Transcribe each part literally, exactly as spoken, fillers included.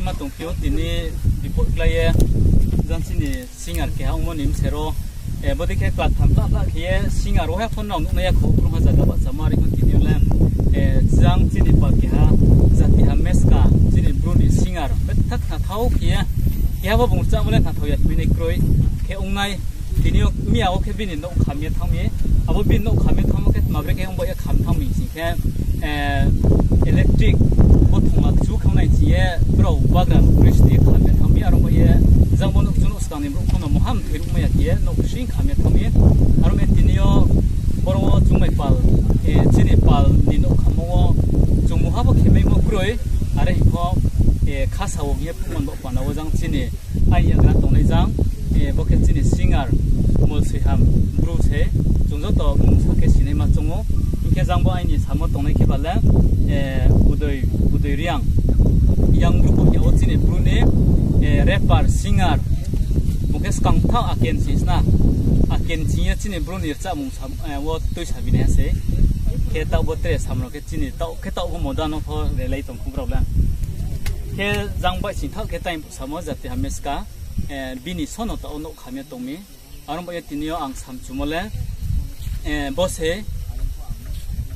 Ma tongphi ou tini bipot klái ye, jang chini singer keha ongmo ni bsero, bodei khe kla tham tah tah khe ye singer wo ha phone rao nuhnai ya kho, brouhha zaga bahchamo are pho tini yo le, jang chini pal keha, jati ha meska, chini Bru ni singer betha khnathao khe ye, keha bo bung rchamo le khnathao ya himai nai kroi khe ongnai. Tini yo miya wo khe bini nouh kham ye thanng mi. Abo bini nouh kham ye thanngmo khe tma bre khe ong ba ye kham thanng mi sing khe, electric bo thongla chu khangnai sing ye brao bagra bridge ni kham ye thanng mi. Aro ba ye jang bo nouh chung nouh skang ni brouh pho no muham thoi ruhmai ya khe ye nouh sing kham ye thanng mi. Aro ye tini yo boro wo chung bai pal, chini pal ni nouh khammo wo chung muha bo khe maimo kroi, are hing pho, khasa wo hing ye phungman bo panda wo jang chini aini yagra tongnai jang, bo khe chini singer Molsoiham Bru se, chung joto mungsa khe sinaima choung ou. Hing khe jang bo aini samo tongnai khe ba le, Udoi, Udoi Reang, yang Bru pho hing yag ou chini Bru ni, rapper, singer, bung khe skang thaoh Aken sing sna, Aken sing ye chini Bru ni rchahmung sa, wo tuisa binai ha se. Khe taoh bo tre samrao khe chini taoh khe taoh bo moda no pho relai tong khou brao le. Khe jang baihsing thaoh khe tai samo jati ha meska, bini sono taoh wo nouh kham ye tong mi. Aro ba ye tini yo ang samchumo le, bo se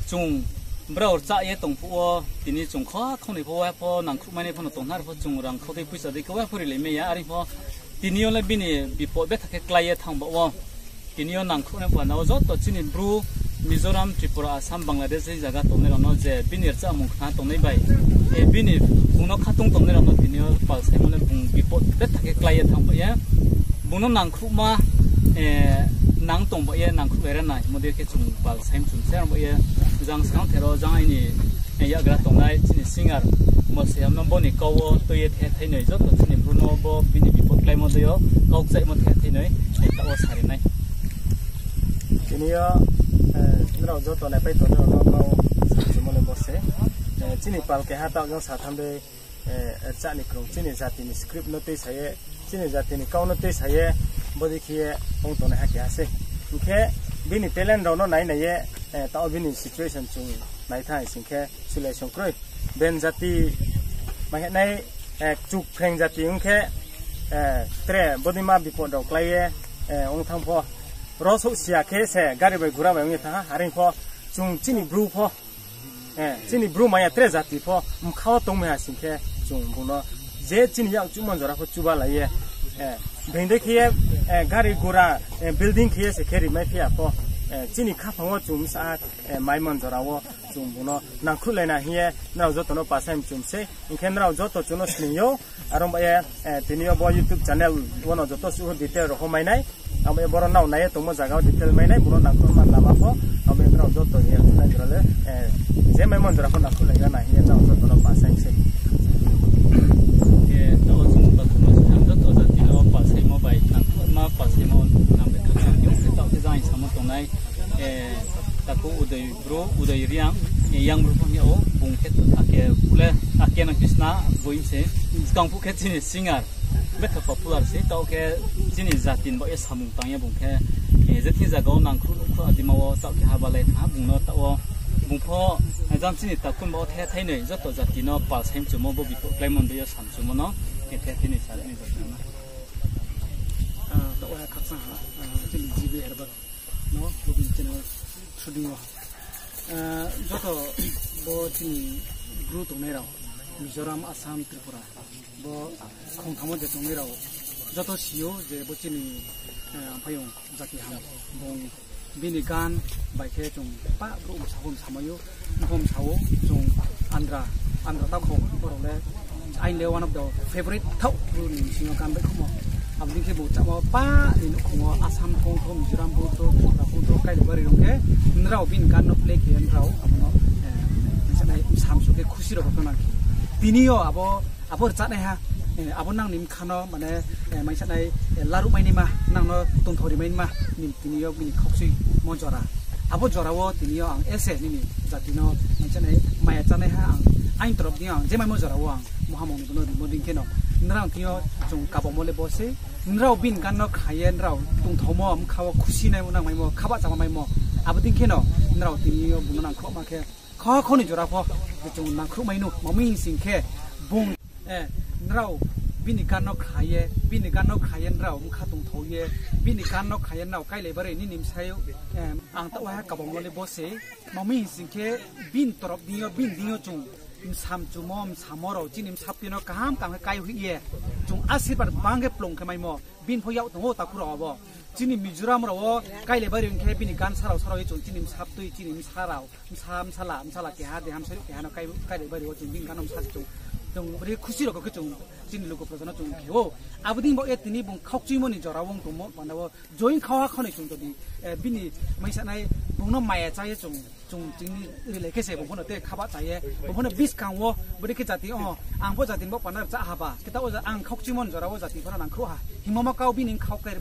chung brao rchah ye tong phuh wo, tini chung kho khonoi pho wa pho nangkhruhmai nai pho no tongnai pho chung rang khau dei poicha dei khe wa pho rilai mai ya, are pho tini yo le bini bipot betha khe klái ye thanng ba wo. Tini yo nangkhruh nai panda wo joto chini Bru, Mizoram, Tripura, Assam, Bangladesh, je zaga tongnai rao no je bini rchahmung khna tongnai bai, bini bung no khatung tongnai rao no tini yo pal saimo le bung bipot betha khe klái ye thanng ba ye. Bung no nangkhruhma, nang tong ba ye nangkhruhlai ra nai himo dei khe chung pal saimo chung se aro ba ye jang skang thero jang aini yagra tongnai chini singer Molsoiham no bo ni kau wo tui ye the thainoi joto chini Bru no bo bini bipot kláimo dei yo kau kchaihmo the thainoi, taoh wo sari nai. Tini yo, nrao joto naipai tongnai rao no kau samchumo le bo se. Chini pal keha taoh jang satham dei, rchah ni krung, chini jati ni script no tuisa ye, chini jati ni kau no tuisa ye, bodei khe ye ong tongnaiha keha se. Hing khe bini talent rao no nai nai ye, taoh bini situation chung nai thanng sing khe sulai song kroi. Ben jati mai hing nai, kchuk phreng jati ong khe, tre bodeima bipot rao klái ye, ong thanng pho. Ro souh siya khe se gari bai gura bai ong ye thanng ha, are pho chung chini Bru pho, chini Bru maya tre jati pho mkha wo tongmai ha sing khe chung bung no je chini yak chuhmo jora pho chubalai ye, being dei khe ye, gari gura, building khe ye se khe rimai phi ya pho, chini khaphang wo chung bsa, maimon jora wo chung bung no nangkhruhlai na hing ye nrao joto no pal sai mchum sei. Hing khe nrao joto chung no sning ou, aro ba ye, tini yo bo YouTube channel wo no joto suh detail rao pho mai nai. Abo ye boro nrao nai ye tongmo zaga wo detail mai nai, bung no nangkhruhma lama pho, abo ye nrao joto hing ye nai jora le, je maimon jora pho nangkhruhlai na hing ye nrao joto no pal sai sei. Khe taoh wo chung takhuma sitham joto jati no pal saimo bai nangkhruhma pal saimo nang bai khakchang yo khe taoh khe jang samo tongnai, takhu Udoi Bru, Udoi Reang, yang Bru pho hing yag ou, bung khe ake, le, ake nang khe sna, boi se, skang phuh khe chini singer, betha popular se, taoh khe chini jati ni baoh ye samung tang ye bung khe, je thing zaga wo nangkhruh nuhkhruh adima wo taoh khe habalai thanng ha, bung no taoh wo, bung pho, jang chini takhu ni baoh wo the thainoi, joto jati no pal sai mchumo bo bipot kláimo dei yo samchumo no, the thainoi sa nai jati no. Taoh wo ha khakchang ha, chini G B Herbert no, bo bini channel through wo. Joto bo chini Bru tongnai rao, Mizoram, Assam, Tripura, bo khongthamo je tongnai rao, joto si ou je bo chini, amphaiyong jati ham, bung bini gan bai khe chung pah brouh msa pho msamai ou, bung pho msa ou, chung andra, andra taoh kho, borao le aini le one of the favorite thaoh brouh ni bsing yo gan baihkhouhmo. Abo dei khe bung chamo pah ni nouhkhong wo Assam phung tho, Mizoram phung tho, Tripura phung tho, kailai bari rung khe, nrao bini gan no play khe nrao abo no, msanai msamsu khe khusi rao pho nang khe. Tini yo abo, abo rchanaiha, abo nang ni bkha no mane, maisanai, laruhmai naima, nang no tongthao rimai naima, ni tini yo bini khaukchuimo jora. Abo jora wo tini yo ang ese nini jati no maisanai maya chánaiha ang, aini torop ni ang je maimo jora wo ang muhamung ni bo no rimo dei khe no, nrao tini yo chung kabomo le bo sei, nrao bini gan no khna ye nrao tongthaomo bkha wo khusi nangmaimo, khabahchama maimo, abo dei khe no nrao tini yo bung no nangkhruhma khe, kho kho ni jora pho je chung nangkhruhmai nou, ma mi hing sing khe bung, eh, Nrao bini gan no khna ye, bini gan no khna ye nrao bkha tongthao ye, bini gan no khna ye nrao káilai bari nini bsayouh, ang taoh waha kabang no le bo se. Mami hing khe bini torop deing yo, bini deing yo chung bsa mchumo, bsamo rao chini bsapti no kaham kaham khe kái hoih ye, chung asirbad bang khe plung khe maimo, bini pho yak tong ou takhu rao abo. Chini Mizoram rao wo káilai bari hing khe bini gan sa rao sa rao ye chung chini bsaptui, chini bsa rao, bsa, bsala, bsala keha de hamsayouh keha no káilai bari wo chung bini gan no bsa chung, chung bri khusi rao khe chung chini luku proja no chung khe ou. Abo dei baoh ye tini bung khaukchuimo ni jora wo ong tongmo panda wo join khauha khonoi chung jodi, bini maisanai bung no maya chá ye chung, chung chini rilai khe se bung pho no te khabah cha ye, bung pho no buskang wo bodei khe jati o, ang pho jati ni baoh panda rchah ha ba, khe taoh wo ang khaukchuimo ni jora wo jati pho no nangkhruh ha hingmo ma kau bini khau khe,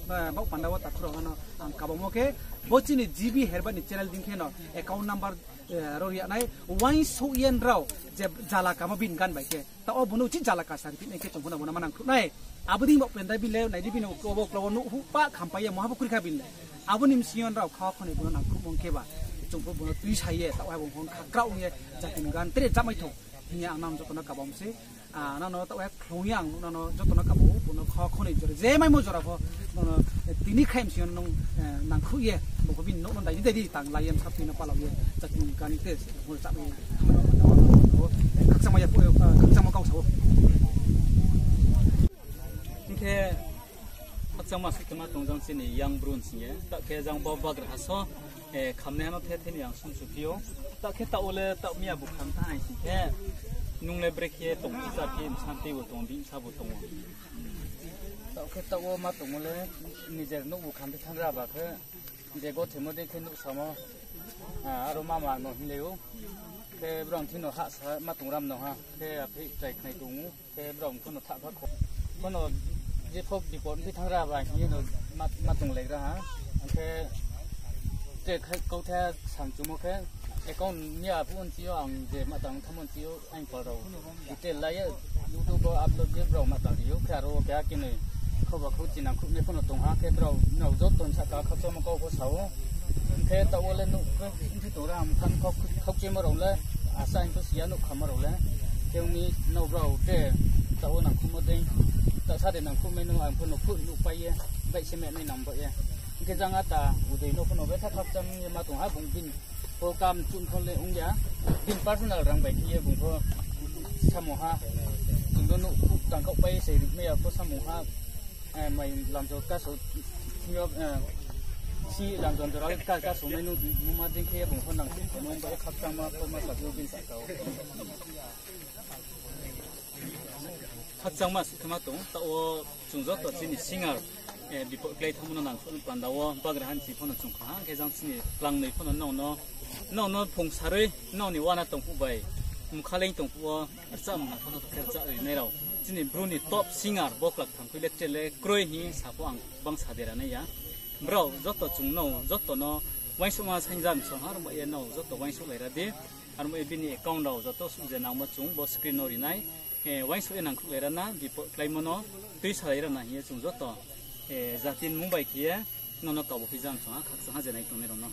baoh panda wo takhu rao no ang kabangmo khe, bo chini G B Herbert ni channel dei khe no account number rao ri ya nai, uaingsouh ye nrao je jala kamo bini gan bai khe. Taoh wo bung no uchih jala ka sa ri phi nai khe chung pho no bung no ma nangkhruh nai. Abo dei baoh panda bini le nai di, bini uklau wo, uklau wo nuh huh pah khampai ye muha pho kri kha bini le. Abo ni bsing yo nrao khauha khonoi bung no nangkhruhmo khe ba, chung pho bung no tuisa ye taoh wo bung pho kha kraoh ong ye jati ni gan tre chámai thou hing ye ang nang joto no kabang se. Nang no taoh wo khlung ye ang nang no joto no kabang ou, bung no khauha khonoi jora je maimo jora pho, bung no tini khaimsing yo nung nangkhruh ye bung pho bini nouh no dai di dai di tang la ye bsapti no palau ye jati ni gan tre bung no chámai ye, khakchangma ya, khakchangma kau sa ou. Hing khe khakchangma suh khe ma tong jang chini yang bru sing ye, taoh khe jang bo bagraha so, khamnaiha no the the ni ang sumsu phi ou. Taoh khe taoh wo le taoh miya bu kham thanng hai sing khe, nung le brekhe ye tong phi chá phi, bsa tei bo tong, bini bsa bo tong ou. Taoh khe taoh wo ma tongmo le, nijer nouh bu kham phi thanng ra ba khe, je gothemo dei khe nuhsamo, aro mama no hinglai ou. Khe brao thing no hahsa ma tong ram no ha, khe aphi chai khnai tong ou, khe brao pho no thahpha kho. Pho no jepho bipot phi thanng ra ba hing ye no ma, ma tonglai ra ha. Ang khe tre khe kauthai samchumo khe, account miya phuh nchi yo ang je ma tang thanngmo nchi yo ang pal rao detail la ye YouTube wo upload ye brao ma tang ri ou, khe aro keha kenoi khauba khauchi nangkhruh nai pho no tong ha, khe brao nrao joto ni sahka khakchangmo kau pho sa ou. Hing khe taoh wo le nuh khe bthi tong ra ang khan khaukchuimo rao le, asa hing pho si ya nuh khamo rao le. Khe ong ni nrao brao tre taoh wo nangkhruhmo dei, taoh sa de nangkhruhmai no ang pho no khruh nuhpai ye, baih se menai nang baoh ye. Hing khe jang ata Udoi no pho no betha khakchang ye ma tong ha bung bini pho kam chun pho le ong ya. Bini personal rang bai khe ye bung pho samung ha. Chung no nuh tangkhaohpai se rimai ya pho samung ha. Mai lamjor kaso, si lamjor jora ka, kaso mai nung ma dei khe ye bung pho nang se no bai khakchangma pho ma sa bini sahka wo. Khakchangma suh khe ma tong, taoh wo chung joto chini singer, bipot klái thanngmo no nangkhruh ni panda wo bagraha nchi pho no chung kha ha, khe jang chini klangnoi pho no nrao no, nrao no phung sarui, nrao ni uana tong phuh bai, mkha leing tong phuh wo, rchahmung nang pho no khe rchah ri nai rao. Chini bru ni top singer bo klak tham khui le tre le kroi hing sa pho ang bang sa dera nai ya. Brao joto chung nrao joto no uaingsouhma saingjam song ha, aro ba ye nrao joto uaingsouhlai ra di. Aro ba ye bini account rao joto suh je nangmo chung bo screen no ri nai. Uaingsouh ye nangkhruhlai ra na, bipot kláimo no tuisalai ra na hing ye chung joto jati ni mung bai khe ye nrao no kabo phi jam song ha, khakchang ha je nai tongnai rao no.